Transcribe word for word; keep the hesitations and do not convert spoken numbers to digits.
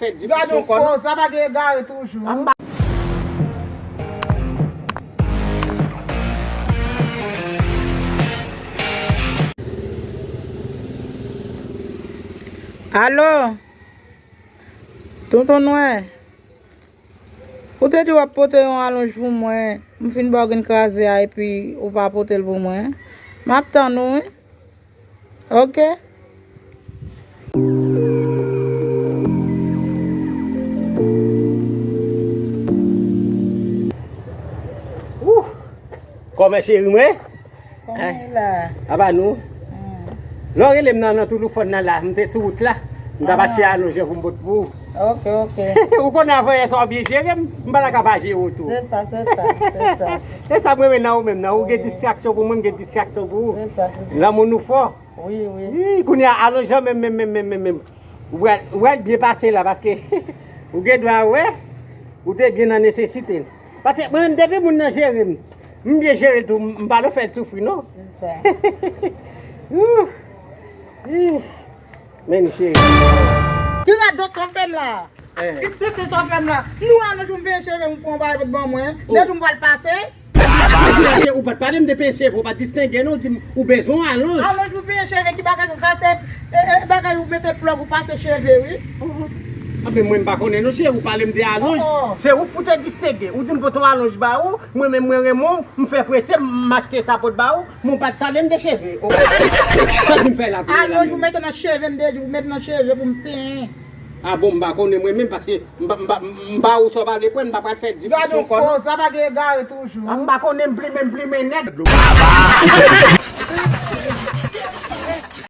Gade yon koz, sa pa gen egare toujou. Alo? Tonton Nwè, ou te di w ap pote yon alonj pou mwen, m fin ba w grenn kraze a epi ou pa pote l pou mwen. M ap tann ou, wi. Ok. Wouh! Kòman cheri mwen? Kòman w ye la? Apa nou? Hmm. Lè w rele m nan, nan Touloufòn nan la, m te sou wout la. M t ap achte alonj pou m pot pou ou. Ok, ok. Ou konnen avanyè sa w byen jere m, m pa ta ka pa jere w tou. Se sa, se sa, se sa. E sa m renmen nan ou menm nan. Ou gen distraksyon pou mwen, m gen distraksyon pou ou. Se sa, se sa. Lanmou nou fò. Wi, wi. Wi, kounye a, alonj lan menm, menm, menm, menm, menm, menm. Ou pral, ou pral byen pase la, paske ou gen dwa wè, ou te byen nan nesesite l. Paske mwen menm, depi moun nan jere m, m byen jere l tou, m pa nan fè l soufri, non. Se sa. Ouh. Ih. Men cheri. Ki radòt sa w fè m la? Eh. Ki tenten sa w fè m la? Nou alonj pou m penyen cheve m pou yon bagay pou ban mwen. Oh. Lè tou m pral pase. Ou pa t pale m de penyen cheve, ou pa t distenge non, ou di m ou bezwen yon alonj. Alonj pou penyen cheve, ki bagay sa? Sa se, e, e, bagay ou mete plòg ou pase cheve, wi. Anben mwen m pa konnen non cheri, ou pale m de alonj. Oh, oh. Se ou pou te distenge. Ou di m pote yon alonj ba ou, mwen menm mwen renmen w, m fè prese, m achte sa pot ba ou, men w pa t pale m de cheve. Oh. Sa di m fè la pou alonj pou mete nan cheve, m te di pou mete nan cheve pou m penyen. Ah bon, m pa konnen mwen menm, paske m pa, m pa, m pa ou sa w pa vle kwè, m pa pral fè diskisyon kò non. Gade yon koz, sa pa gen egare toujou. Ah, m pa konnen, m plimen, m plimen nèt.